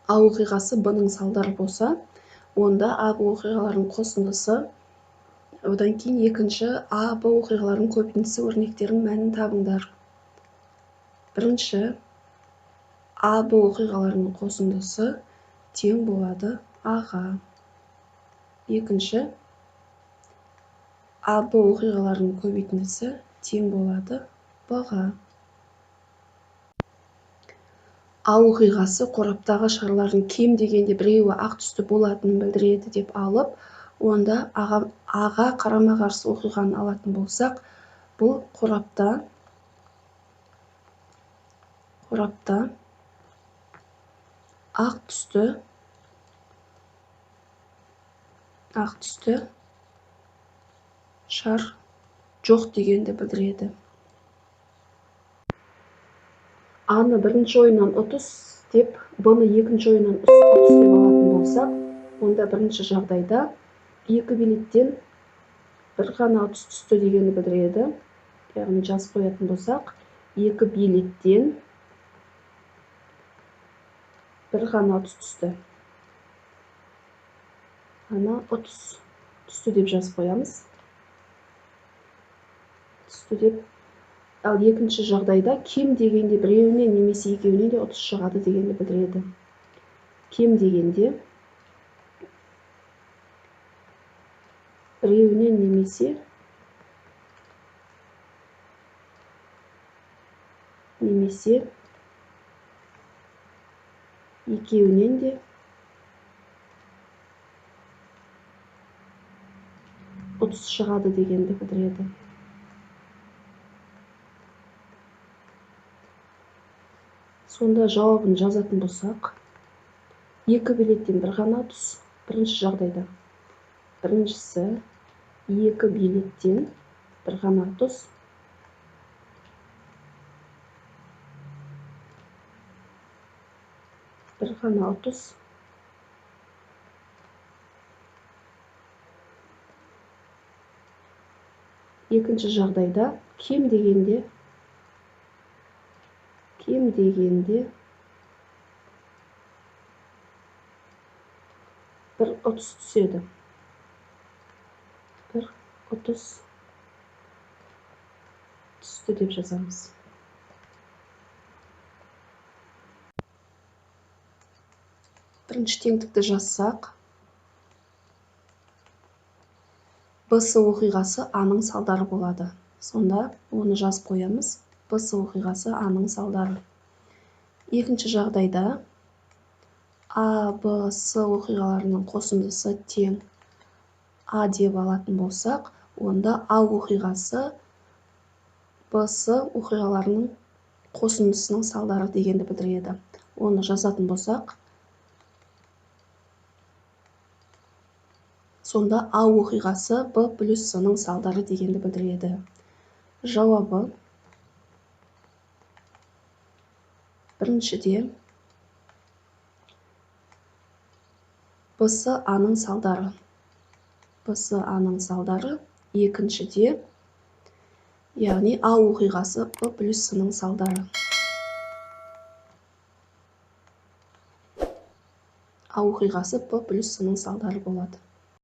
А оқиғасы Б-ның салдары болса, онда А, Б оқиғаларының қосындысы, одан кейін екінші А, Б оқиғаларының көбейтіндісі өрнектерінің мәнін табыңдар. Бірінші А, Б оқиғаларының қосындысы тең болады А-ға. Екінші А, Б оқиғаларының көбейтіндісі тең болады Б-ға. А оқиғасы қораптағы шарлардың кем дегенде біреуі ақ түсті болатынын білдіреді деп алып, онда аға қарама-қарсы оқиғаны алатын болсақ, бұл қорапта ақ түсті шар жоқ дегенді білдіреді. А-ны бірінші ойыннан ұтыс деп, Б-ны екінші ойыннан ұтыс деп алатын болсақ, онда бірінші жағдайда екі билеттен бір ғана ұтыс түсті дегенді білдіреді. Яғни жазып қоятын болсақ, екі билеттен бір ғана ұтыс түсті. Ана ұтыс түсті деп жазып қоямыз. Түсті деп. Ал екінші жағдайда кем дегенде біреуіне немесе екеуіне де ұтыс шығады дегенді білдіреді. Кем дегенде біреуіне немесе екеуінен де ұтыс шығады дегенді білдіреді. Сонда жауабын жазатын болсақ, екі билеттен бір ғана ұтыс, бірінші жағдайда. Біріншісі екі билеттен бір ғана ұтыс. Бір ғана ұтыс. Екінші жағдайда кем дегенде бір ұтыс түседі. Бір ұтыс түсті деп жазамыз. Бірінші теңдікті жазсақ, Б-С оқиғасы А-ның салдары болады. Сонда оны жазып қоямыз. Б-С оқиғасы А-ның салдары. Екінші жағдайда А, Б, С оқиғаларының қосындысы тең А деп алатын болсақ, онда А оқиғасы Б, С оқиғаларының қосындысының салдары дегенді білдіреді. Оны жазатын болсақ, сонда А оқиғасы Б плюс С-ның салдары дегенді білдіреді. Жауабы біріншіде Б-С А-ның салдары. Б-С А-ның салдары. Екіншіде, яғни А оқиғасы Б плюс С-ның салдары. А оқиғасы Б плюс С-ның салдары болады.